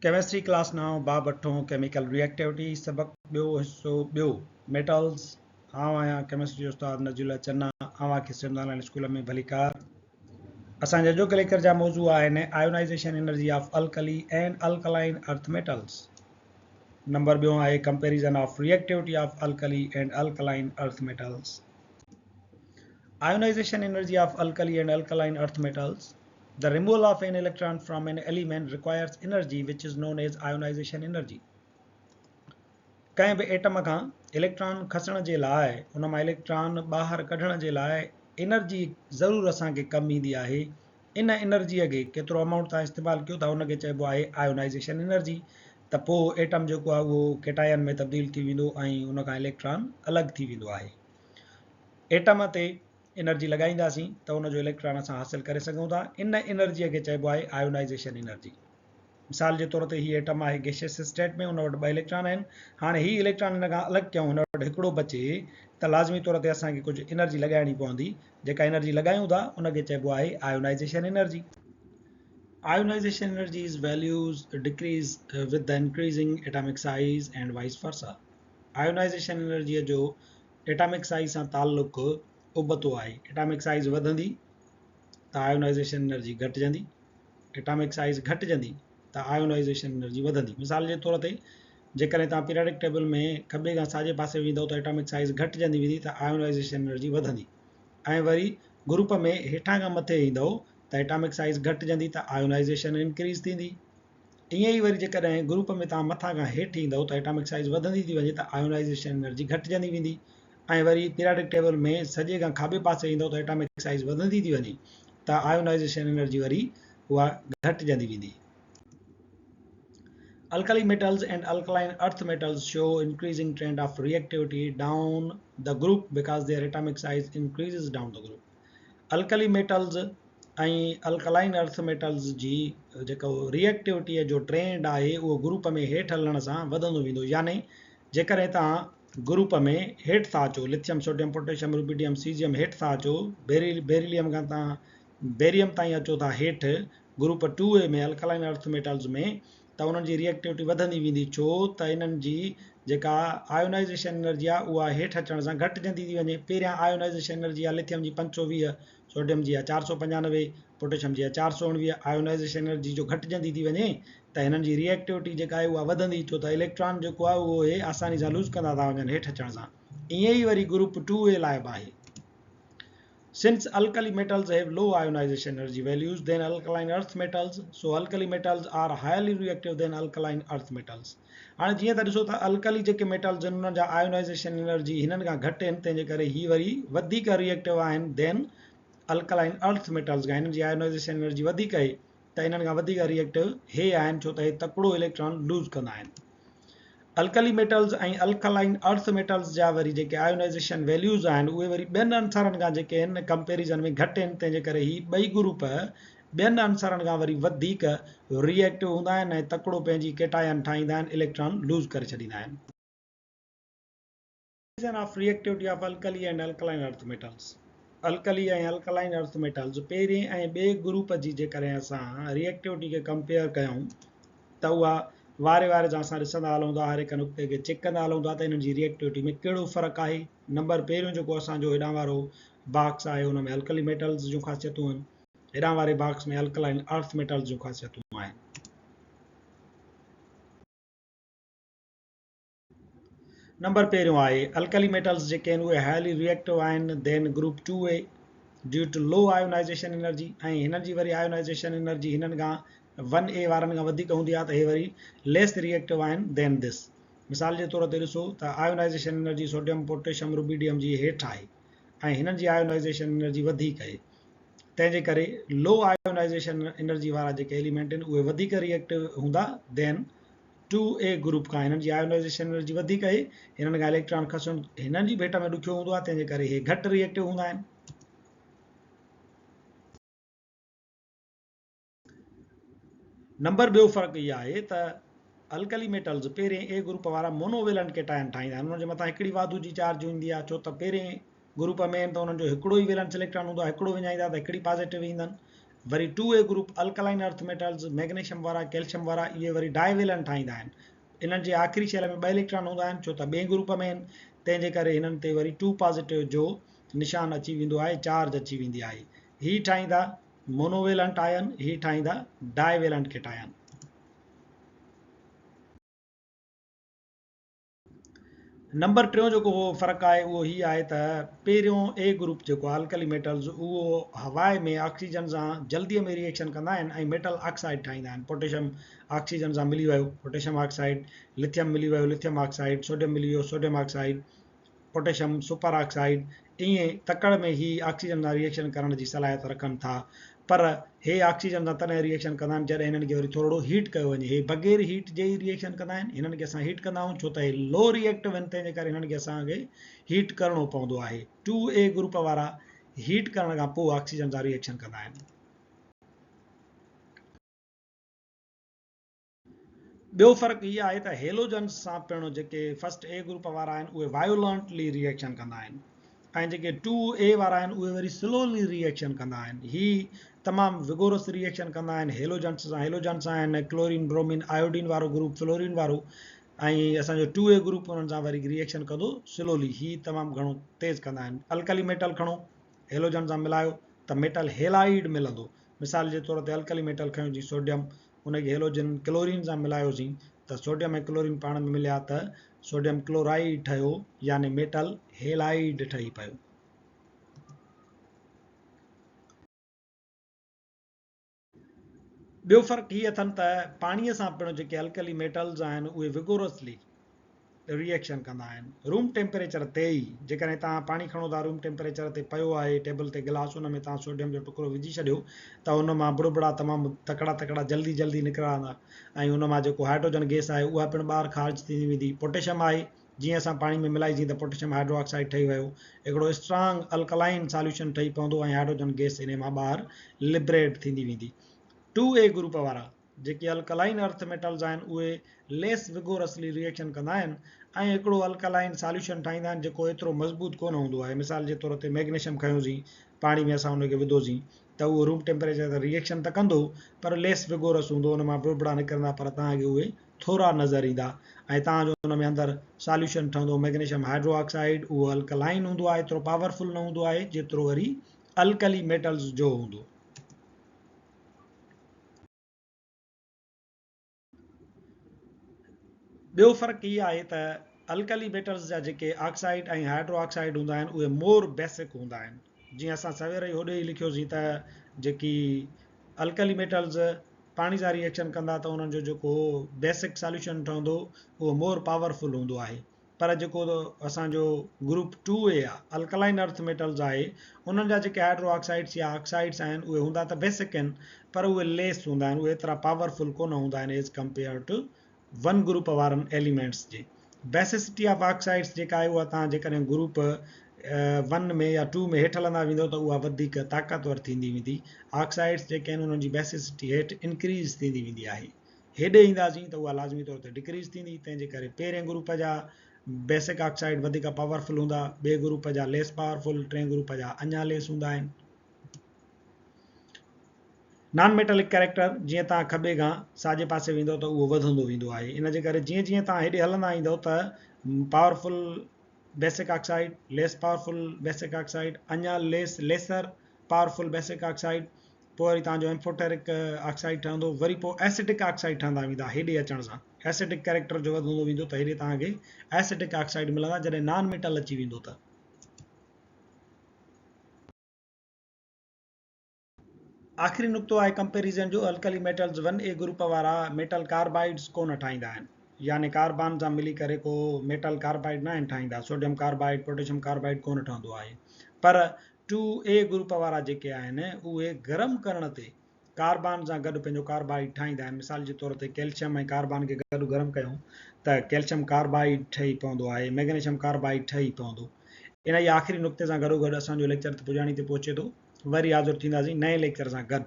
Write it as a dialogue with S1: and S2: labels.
S1: Chemistry class نائون باب اٺون chemical ريئڪٽيوٽي سبق ٻيو حصو ٻيو ميٽلز آئون آهيان ڪيمسٽري جو استاد نجي الله چنا اوهان کي سنڌ آنلائن اسڪول ۾ ڀليڪار اسان جا اڄوڪي ليڪچر جا موضوع آهن ionization energy of alkali and alkaline earth metals number ٻيو آهي comparison of reactivity of alkali and alkaline earth metals ionization energy of alkali and alkaline earth metals The removal of an electron from an element requires energy which is known as ionization energy. ڪنهن به atom کان electron کسڻ جي لاء ان مان electron ٻاهر ڪڍڻ جي لاء انرجي ضرور اسان کي ڪم ايندي آهي ان انرجي کي ڪيترو امائونٽ تان استعمال ڪيو ٿا ان کي چئبو آهي آيونائيزيشن انرجي ته پوء ايٽم جيڪو آهي اهو ڪيٽاين ۾ تبديل ٿي ويندو ۽ ان کان اليڪٽران الڳ ٿي ويندو آهي ايٽم تي انرجي لڳائينداسين ته ان جو اليڪٽران اسان حاصل ڪري سگهون ٿا. ان انرجيء کي چئبو آهي آيونائيزيشن انرجي. مثال جي طور تي هي ايٽم آهي گيشيس اسٽيٽ ۾ ان وٽ ٻه اليڪٽران آهن. هاڻي هي اليڪٽران ان کان الڳ ڪيون هن وٽ هڪڙو بچي ته لازمي طور تي اسان کي ڪجهه انرجي لڳائڻي پوندي. جيڪا انرجي لڳايون ٿا ان کي چئبو آهي ionization energy. Ionization energies values decrease with the increasing atomic size and vice versa. Ionization انرجيء جو ايٽامڪ سائيز سان تعلق ابتو آهي. ايٽامڪ سائيز وڌندي ته آيونائيزيشن انرجي گهٽجندي، ايٽامڪ سائيز گهٽجندي ته آيونائيزيشن انرجي وڌندي. مثال جي طور تي جيڪڏهن توهان پيرياڊڪ ٽيبل ۾ کٻي کان ساڄي پاسي ويندؤ ته ايٽامڪ سائيز گهٽجندي ويندي ته آيونائيزيشن انرجي وڌندي ۽ وري گروپ ۾ هيٺان کان مٿي ايندؤ ته ايٽامڪ سائيز گهٽجندي ته آيونائيزيشن انڪريز ٿيندي. ائين ئي وري جيڪڏهن گروپ ۾ توهان مٿان کان هيٺ ايندؤ ته ايٽامڪ سائيز وڌندي ٿي وڃي ته آيونائيزيشن انرجي گهٽجندي ويندي ۽ وري پيرياڊڪ ٽيبل ۾ سڄي کان کاٻي پاسي ايندؤ ته ايٽامڪ سائيز وڌندي ٿي وڃي ته آيونائيزيشن انرجي وري اها گهٽجندي ويندي. Alkali metals and alkaline earth metals show increasing trend of reactivity down the group because their atomic size increases down the group. Alkali metals ۽ alkaline earth metals جي جيڪو ريئڪٽيوٽيء جو ٽرينڊ آهي اهو گروپ ۾ هيٺ هلڻ سان وڌندو ويندو يعني جيڪڏهن توهان گروپ ۾ هيٺ ٿا اچو lithium sodium potassium rubidium caesium هيٺ ٿا اچو بيريليم کان توهان بيريم تائين اچو ٿا هيٺ group two A ۾ alkaline earth metals ۾ ته انهن جي ريئڪٽيوٽي وڌندي ويندي ڇو ته انهن جي جيڪا آيونائيزيشن انرجي آهي اها هيٺ اچڻ سان گهٽجندي ٿي وڃي. پهريان آيونائيزيشن انرجي آهي لٿيم جي 520، سوڊيم جي آهي 495، پوٽيشم جي آهي 419. آيونائيزيشن انرجي جو گهٽجندي ٿي وڃي ته هنن جي ريئڪٽيوٽي جيڪا آهي اها وڌندي ڇو ته اليڪٽران جيڪو آهي اهو اهي آساني سان لوز ڪندا ٿا وڃن هيٺ اچڻ سان. ائين ئي وري گروپ ٽو اي لاء به آهي. Since alkali metals have low ionization energy values than alkaline earth metals, so alkali metals are highly reactive than alkaline earth metals. هاڻي جيئن ته ڏسو ته الڪلي جيڪي ميٽلز آهن انهن جا آيونائيزيشن انرجي هنن کان گهٽ آهن تنهن جي ڪري هي وري وڌيڪ ريئڪٽو آهن دين الڪلائن ارٿ ميٽلز کان هنن جي آيونائيزيشن انرجي وڌيڪ آهي ته انهن کان وڌيڪ ريئڪٽو هي آهن ڇو ته هي تڪڙو اليڪٽران لوز ڪندا آهن. الڪلي ميٽلز ۽ الڪلائن ارٿ ميٽلز جا وري جيڪي آيونائيزيشن ويليوز آهن اهي وري ٻين عنصرن کان جيڪي آهن ڪمپيريزن ۾ گهٽ آهن تنهن جي ڪري هي ٻئي گروپ ٻين عنصرن کان وري وڌيڪ ري ايڪٽو هوندا آهن ۽ تڪڙو پنهنجي ڪيٽاين ٺاهيندا آهن اليڪٽران لوز ڪري ڇڏيندا آهن. Comparison of reactivity of alkali and alkaline earth metals alkali ۽ alkaline earth metals پهرين ۽ ٻئي گروپ جي جيڪڏهن اسان ريئڪٽيوٽي کي ڪمپيئر ڪيون ته اها واري واري سان اسان ڏسندا هلون ٿا هر هڪ نقطي کي چيڪ ڪندا هلون ٿا ته انهن جي ريئڪٽيوٽي ۾ ڪهڙو فرق آهي نمبر پهريون جيڪو اسان جو هيڏانهن وارو باڪس آهي ان ۾ الڪلي ميٽلز جون خاصيتون آهن هيڏانهن واري باڪس ۾ الڪلائن ارٿ ميٽلز جون خاصيتون آهن. نمبر پهريون آهي الڪلي ميٽلز جيڪي آهن اهي هائلي ريئڪٽو آهن than group two A due to low ionization energy ۽ هنن جي وري آيونائيزيشن انرجي هنن کان ون اي وارن کان وڌيڪ هوندي آهي ته هي وري ليس ريئڪٽو آهن دين دس مثال جي طور تي ڏسو ته ionization energy sodium potassium rubidium جي هيٺ آهي ۽ هنن جي آيونائيزيشن انرجي وڌيڪ آهي تنهن جي ڪري لو آيونائيزيشن انرجي وارا جيڪي ايليمينٽ آهن اهي وڌيڪ ريئڪٽو هوندا دين ٽو اي گروپ کان هنن جي آيونائيزيشن انرجي وڌيڪ آهي، هنن کان اليڪٽران کسڻ هنن جي ڀيٽ ۾ ڏکيو هوندو آهي، تنهن جي ڪري هي گهٽ ري ايڪٽو هوندا آهن. نمبر ٻيو فرق هي آهي ته الڪلي ميٽلز پهرين اي گروپ وارا مونو ويلنٽ ڪيٽائن ٺاهيندا آهن، انهن جي مٿان هڪڙي واڌو جي چارج هوندي آهي، ڇو ته پهرين گروپ ۾ آهن ته انهن جو هڪڙو ئي ويلنس اليڪٽران هوندو آهي، هڪڙو وڃائيندا ته هڪڙي پازيٽو ايندن وري two A group alkaline earth metals magnesium وارا ڪيلشم وارا اهي وري ڊائي ويلنٽ ٺاهيندا آهن. انهن جي آخري شيل ۾ ٻه اليڪٽران هوندا آهن ڇو ته ٻئين گروپ ۾ آهن تنهن جي ڪري هنن تي وري ٽو پازيٽو جو نشان اچي ويندو آهي چارج اچي ويندي آهي. هي ٺاهيندا مونو ويلنٽ آئن هي ٺاهيندا ڊائي ويلنٽ ڪيٽاين. نمبر ٽيون جيڪو فرق آهي اهو هي آهي ته پهريون اي گروپ جيڪو آهي الڪلي ميٽلز اهو هوا ۾ آڪسيجن سان جلدي ۾ ريئيڪشن ڪندا آهن ۽ ميٽل آڪسائيڊ ٺاهيندا آهن پوٽيشم آڪسيجن سان ملي ويو پوٽيشم آڪسائيڊ لٿيم ملي ويو لٿيم آڪسائيڊ سوڊيم ملي ويو sodium oxide potassium super oxide ائين تڪڙ ۾ هي آڪسيجن سان ريئيڪشن ڪرڻ جي صلاحيت رکن ٿا پر هي آڪسيجن سان تڏهن ريئيڪشن ڪندا آهن جڏهن هنن کي وري ٿورڙو هيٽ ڪيو وڃي. هي بغير هيٽ جي ئي ريئيڪشن ڪندا آهن. هنن کي اسان هيٽ ڪندا آهيون ڇو ته هي لو ريئيڪٽو آهن تنهن جي ڪري هنن کي اسان کي هيٽ ڪرڻو پوندو آهي. ٽو اي گروپ وارا هيٽ ڪرڻ کان پوء آڪسيجن سان ريئيڪشن ڪندا آهن. ٻيو فرق هي آهي ته هيلوجنز سان پڻ جيڪي فرسٽ اي گروپ وارا آهن اهي وايولنٽلي ريئيڪشن ڪندا آهن ۽ جيڪي ٽو اي وارا آهن اهي وري سلولي ريئيڪشن ڪندا آهن. هي تمام وگورس ريئيڪشن ڪندا آهن هيلوجنز سان. هيلوجنز آهن ڪلورين، برومين، آيوڊين وارو گروپ، فلورين وارو ۽ اسان جو ٽو اي گروپ انهن سان وري ريئيڪشن ڪندو سلولي. هي تمام گهڻو تيز ڪندا آهن. الڪلي ميٽل کڻو هيلوجن سان ملايو ته ميٽل هيلائيڊ ملندو. مثال جي طور تي الڪلي ميٽل کنيو جي سوڊيم ان کي هيلوجن ڪلورين سان ملايوسين ته سوڊيم ۽ ڪلورين پاڻ ۾ مليا ته سوڊيم ڪلورائيڊ ٺهيو يعني ميٽل هيلائيڊ ٺهي پيو. ٻيو فرق هي اٿن ته پاڻيء سان پڻ جيڪي الڪلي ميٽلز آهن اهي وگورسلي ري ايڪشن ڪندا آهن روم ٽيمپريچر تي ئي جيڪڏهن توهان پاڻي کڻو ٿا روم ٽيمپريچر تي پيو آهي ٽيبل تي گلاس ان ۾ توهان سوڊيم جو ٽڪرو وجهي ڇڏيو ته ان مان بڙبڙا تمام تڪڙا تڪڙا جلدي جلدي نڪرندا ۽ ان مان جيڪو هائڊروجن گيس آهي اها پڻ ٻاهر خارج ٿيندي ويندي پوٽيشم آهي جيئن اسان پاڻي ۾ ملائي جيئن ته پوٽيشم هائڊرو آڪسائيڊ ٺهي ويو هڪڙو اسٽرانگ الڪلائن ساليوشن ٺهي پوندو ۽ هائڊروجن گيس انهي مان ٻاهر لبريٽ ٿيندي ويندي ٽو اي گروپ وارا جيڪي الڪلائن ارٿ ميٽلز آهن اهي ليس وگورسلي ري ايڪشن ڪندا آهن ۽ هڪڙو الڪلائن ساليوشن ٺاهيندا آهن جيڪو ايترو مضبوط ڪونه هوندو آهي مثال جي طور تي ميگنيشم کنيوسين پاڻي ۾ اسان ان کي وڌوسين ته اهو روم ٽيمپريچر تي ري ايڪشن ته ڪندو پر ليس وگورس هوندو ان مان بڙبڙا نڪرندا پر توهان کي اهي ٿورا نظر ايندا ۽ توهان جو ان ۾ اندر ساليوشن ٺهندو ميگنيشم هائڊرو آڪسائيڊ اهو الڪلائن هوندو آهي ايترو پاورفل نه هوندو آهي جيترو وري الڪلي ميٽلز جو هوندو. ٻيو فرق هي آهي ته الڪلي ميٽلز جا جيڪي آڪسائيڊ ۽ هائڊرو آڪسائيڊ هوندا آهن اهي مور بيسڪ هوندا آهن جيئن اسان سوير ئي هوڏي ئي لکيوسين ته جيڪي الڪلي ميٽلز پاڻي سان ريئيڪشن ڪندا ته انهن جو جيڪو بيسڪ ساليوشن ٺهندو اهو مور پاورفل هوندو آهي پر جيڪو اسان جو گروپ ٽو اي آ الڪلائن ارٿ ميٽلز آهي انهن جا جيڪي هائڊرو آڪسائيڊس يا آڪسائيڊس آهن اهي هوندا ته بيسڪ آهن پر اهي ليس هوندا آهن اهي ايترا پاورفل ڪونه هوندا آهن as compare to one group وارن ايليمينٽس جي. بيسسٽي آف آڪسائيڊس جيڪا آهي اها توهان جيڪڏهن گروپ ون ۾ يا ٽو ۾ هيٺ هلندا ويندو ته اها وڌيڪ طاقتور ٿيندي ويندي. آڪسائيڊس جيڪي آهن انهن جي بيسسٽي هيٺ انڪريز ٿيندي ويندي آهي. هيڏي اينداسين ته اها لازمي طور تي ڊڪريز ٿيندي، تنهن جي ڪري پهرين گروپ جا بيسڪ آڪسائيڊ وڌيڪ پاورفل هوندا، ٻئي گروپ جا ليس پاورفل، ٽئين گروپ جا اڃا ليس هوندا آهن. نان ميٽلڪ ڪيريڪٽر جيئن توهان کٻي کان ساڄي پاسي ويندو ته اهو وڌندو ويندو آهي، ان جي ڪري جيئن جيئن توهان هيڏي هلندا ايندو ته powerful basic oxide, less powerful basic oxide, اڃا ليس ليسر پاورفل بيسڪ آڪسائيڊ، پوء وري توهان جو ايمفوٽيرڪ آڪسائيڊ ٺهندو، وري پوء ايسڊڪ آڪسائيڊ ٺهندا ويندا، هيڏي اچڻ سان ايسڊڪ ڪيريڪٽر جو وڌندو ويندو ته هيڏي توهان کي ايسڊڪ آڪسائيڊ ملندا جڏهن نان ميٽل اچي ويندو ته. آخري نقطو آهي ڪمپيريزن جو، alkali metals one A group وارا ميٽل ڪاربائيڊز ڪونه ٺاهيندا آهن، يعني ڪاربان سان ملي ڪري ڪو ميٽل ڪاربائيڊ ناهن ٺاهيندا، سوڊيم ڪاربائيڊ، پوٽيشم ڪاربائيڊ ڪونه ٺهندو آهي، پر ٽو اي گروپ وارا جيڪي آهن اهي گرم ڪرڻ تي ڪاربان سان گڏ پنهنجو ڪاربائيڊ ٺاهيندا آهن مثال جي طور تي ڪيلشم ۽ ڪاربان کي گڏ گرم ڪيون ته ڪيلشم ڪاربائيڊ ٺهي پوندو آهي ميگنيشم ڪاربائيڊ ٺهي پوندو. انهيء آخري نقطي سان گڏوگڏ اسان جو ليڪچر پڄاڻي تي پهچي ٿو. وري حاضر ٿينداسين نئين ليڪچر سان گڏ.